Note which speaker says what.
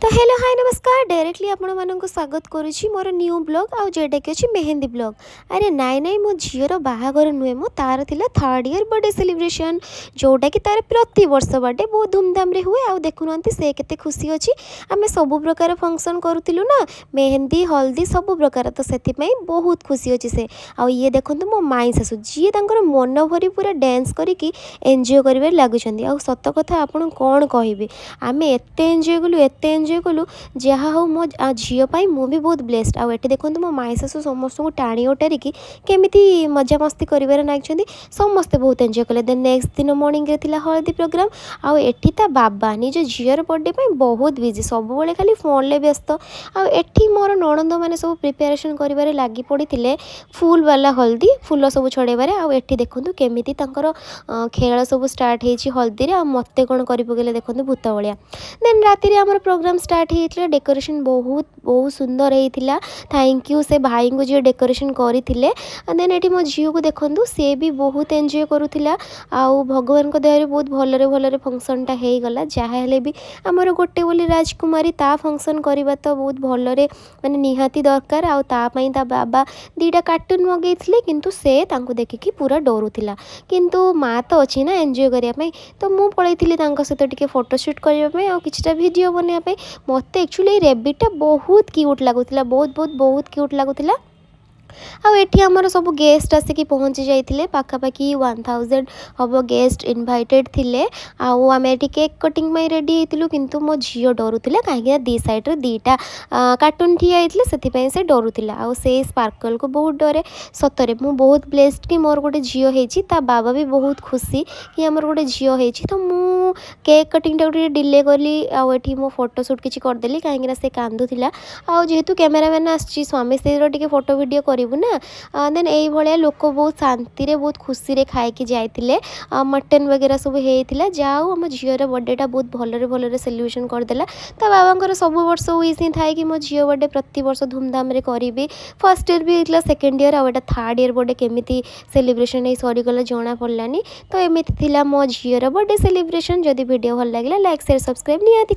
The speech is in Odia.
Speaker 1: ତ ହ୍ୟାଲୋ, ହାଇ, ନମସ୍କାର। ଡାଇରେକ୍ଟଲି ଆପଣମାନଙ୍କୁ ସ୍ୱାଗତ କରୁଛି ମୋର ନ୍ୟୁ ବ୍ଲଗ୍ ଆଉ ଯେଉଁଟାକି ଅଛି ମେହେନ୍ଦୀ ବ୍ଲଗ୍। ଆରେ ନାଇଁ ନାଇଁ, ମୋ ଝିଅର ବାହାଘର ନୁହେଁ ମୋ, ତାର ଥିଲା ଥାର୍ଡ଼ ଇୟର୍ ବର୍ଥଡ଼େ ସେଲିବ୍ରେସନ୍, ଯେଉଁଟାକି ତାର ପ୍ରତିବର୍ଷ ବର୍ଥଡ଼େ ବହୁତ ଧୁମଧାମରେ ହୁଏ। ଆଉ ଦେଖୁନାହାନ୍ତି, ସେ କେତେ ଖୁସି ଅଛି। ଆମେ ସବୁ ପ୍ରକାର ଫଙ୍କସନ୍ କରୁଥିଲୁ ନା, ମେହେନ୍ଦୀ, ହଳଦୀ, ସବୁ ପ୍ରକାର, ତ ସେଥିପାଇଁ ବହୁତ ଖୁସି ଅଛି ସେ। ଆଉ ଇଏ ଦେଖନ୍ତୁ ମୋ ମାଇଁ ଶାଶୁ, ଯିଏ ତାଙ୍କର ମନ ଭରି ପୁରା ଡ୍ୟାନ୍ସ କରିକି ଏନ୍ଜୟ କରିବାରେ ଲାଗୁଛନ୍ତି। ଆଉ ସତ କଥା ଆପଣ କ'ଣ କହିବି, ଆମେ ଏତେ ଏନ୍ଜୟ କଲୁ, ଏତେ ଏନ୍ଜୟ କଲୁ। ଯାହା ହଉ, ମୋ ଝିଅ ପାଇଁ ମୁଁ ବି ବହୁତ ବ୍ଲେସ୍ଡ। ଆଉ ଏଠି ଦେଖନ୍ତୁ, ମୋ ମାଇଁ ଶାଶୁ ସମସ୍ତଙ୍କୁ ଟାଣି ଓଟାରିକି କେମିତି ମଜାମସ୍ତି କରିବାରେ ଲାଗିଛନ୍ତି। ସମସ୍ତେ ବହୁତ ଏନ୍ଜୟ କଲେ। ଦେନ୍ ନେକ୍ସଟ ଦିନ ମର୍ଣ୍ଣିଂରେ ଥିଲା ହଳଦୀ ପ୍ରୋଗ୍ରାମ୍। ଆଉ ଏଠି ତା ବାବା ନିଜ ଝିଅର ବର୍ଥଡ଼େ ପାଇଁ ବହୁତ ବିଜି, ସବୁବେଳେ ଖାଲି ଫୋନ୍ରେ ବ୍ୟସ୍ତ। ଆଉ ଏଠି ମୋର ନଣନ୍ଦମାନେ ସବୁ ପ୍ରିପାରେସନ୍ କରିବାରେ ଲାଗି ପଡ଼ିଥିଲେ, ଫୁଲ୍ ବାଲା ହଳଦୀ, ଫୁଲ ସବୁ ଛଡ଼େଇବାରେ। ଆଉ ଏଠି ଦେଖନ୍ତୁ କେମିତି ତାଙ୍କର ଖେଳ ସବୁ ଷ୍ଟାର୍ଟ ହେଇଛି ହଳଦୀରେ। ଆଉ ମୋତେ କ'ଣ କରି ପକେଇଲେ ଦେଖନ୍ତୁ, ଭୂତ ଭଳିଆ। ଦେନ୍ ରାତିରେ ଆମର ପ୍ରୋଗ୍ରାମ୍ ଷ୍ଟାର୍ଟ ହେଇଯାଇଥିଲା। ଡେକୋରେସନ୍ ବହୁତ ବହୁତ ସୁନ୍ଦର ହେଇଥିଲା। Thank you ସେ ଭାଇଙ୍କୁ, ଯିଏ ଡେକୋରେସନ୍ କରିଥିଲେ। ଦେନ୍ ଏଠି ମୋ ଝିଅକୁ ଦେଖନ୍ତୁ, ସିଏ ବି ବହୁତ ଏନ୍ଜୟ କରୁଥିଲା। ଆଉ ଭଗବାନଙ୍କ ଦୟାରୁ ବହୁତ ଭଲରେ ଭଲରେ ଫଙ୍କସନ୍ଟା ହେଇଗଲା। ଯାହା ହେଲେ ବି ଆମର ଗୋଟେ ବୋଲି ରାଜକୁମାରୀ, ତା ଫଙ୍କସନ୍ କରିବା ତ ବହୁତ ଭଲରେ ମାନେ ନିହାତି ଦରକାର। ଆଉ ତା ପାଇଁ ତା ବାବା ଦୁଇଟା କାର୍ଟୁନ୍ ମଗେଇଥିଲେ, କିନ୍ତୁ ସେ ତାଙ୍କୁ ଦେଖିକି ପୁରା ଡରୁଥିଲା। କିନ୍ତୁ ମା ତ ଅଛି ନା ଏନ୍ଜୟ କରିବା ପାଇଁ। ତ ମୁଁ ପଳେଇଥିଲି ତାଙ୍କ ସହିତ ଟିକେ ଫଟୋ ସୁଟ୍ କରିବା ପାଇଁ ଆଉ କିଛିଟା ଭିଡ଼ିଓ ବନେଇବା ପାଇଁ। ମୋତେ ଆକ୍ଚୁଆଲି ଏଇ ରେବିଟ୍ଟା ବହୁତ କ୍ୟୁଟ୍ ଲାଗୁଥିଲା, ବହୁତ ବହୁତ ବହୁତ କ୍ୟୁଟ୍ ଲାଗୁଥିଲା। ଆଉ ଏଠି ଆମର ସବୁ ଗେଷ୍ଟ ଆସିକି ପହଞ୍ଚି ଯାଇଥିଲେ। ପାଖାପାଖି 1000 ହବ ଗେଷ୍ଟ ଇନଭାଇଟେଡ଼୍ ଥିଲେ। ଆଉ ଆମେ ଏଠି କେକ୍ କଟିଂ ପାଇଁ ରେଡ଼ି ହେଇଥିଲୁ, କିନ୍ତୁ ମୋ ଝିଅ ଡରୁଥିଲା, କାହିଁକିନା ଦୁଇ ସାଇଡ଼୍ରେ ଦୁଇଟା କାର୍ଟୁନ୍ ଠିଆ ହେଇଥିଲେ, ସେଥିପାଇଁ ସେ ଡରୁଥିଲା। ଆଉ ସେ ସ୍ପାର୍କଲ୍କୁ ବହୁତ ଡରେ। ସତରେ ମୁଁ ବହୁତ ବ୍ଲେସ୍ଡ କି ମୋର ଗୋଟେ ଝିଅ ହେଇଛି। ତା ବାବା ବି ବହୁତ ଖୁସି କି ଆମର ଗୋଟେ ଝିଅ ହେଇଛି। ତ ମୁଁ କେକ୍ କଟିଂଟାକୁ ଟିକେ ଡିଲେ କଲି ଆଉ ଏଠି ମୋ ଫଟୋ ସୁଟ୍ କିଛି କରିଦେଲି, କାହିଁକିନା ସେ କାନ୍ଦୁଥିଲା। ଆଉ ଯେହେତୁ କ୍ୟାମେରାମ୍ୟାନ୍ ଆସିଛି, ସ୍ୱାମୀ ସ୍ତ୍ରୀର ଟିକେ ଫଟୋ ଭିଡ଼ିଓ କରିବୁ ନା। ଦେନ୍ ଏଇଭଳିଆ ଲୋକ ବହୁତ ଶାନ୍ତିରେ, ବହୁତ ଖୁସିରେ ଖାଇକି ଯାଇଥିଲେ। ମଟନ୍ ବଗେରା ସବୁ ହେଇଥିଲା। ଯାହା ହଉ, ଆମ ଝିଅର ବର୍ଥଡ଼େଟା ବହୁତ ଭଲରେ ଭଲରେ ସେଲିବ୍ରେସନ୍ କରିଦେଲା। ତା ବାବାଙ୍କର ସବୁ ବର୍ଷ ୱିଶ୍ ହିଁ ଥାଏ କି ମୋ ଝିଅ ବର୍ଥଡ଼େ ପ୍ରତିବର୍ଷ ଧୁମଧାମରେ କରିବି। ଫାର୍ଷ୍ଟ ଇୟର୍ ବି ହେଇଥିଲା, ସେକେଣ୍ଡ ଇୟର୍, ଆଉ ଏଇଟା ଥାର୍ଡ଼ ଇୟର୍ ବର୍ଥଡ଼େ କେମିତି ସେଲିବ୍ରେସନ୍ ହେଇ ସରିଗଲା ଜଣା ପଡ଼ିଲାନି। ତ ଏମିତି ଥିଲା ମୋ ଝିଅର ବର୍ଥଡ଼େ ସେଲିବ୍ରେସନ୍। ଯଦି ଭିଡ଼ିଓ ଭଲ ଲାଗିଲା, ଲାଇକ୍, ସେୟାର, ସବସ୍କ୍ରାଇବ୍ ନିହାତି।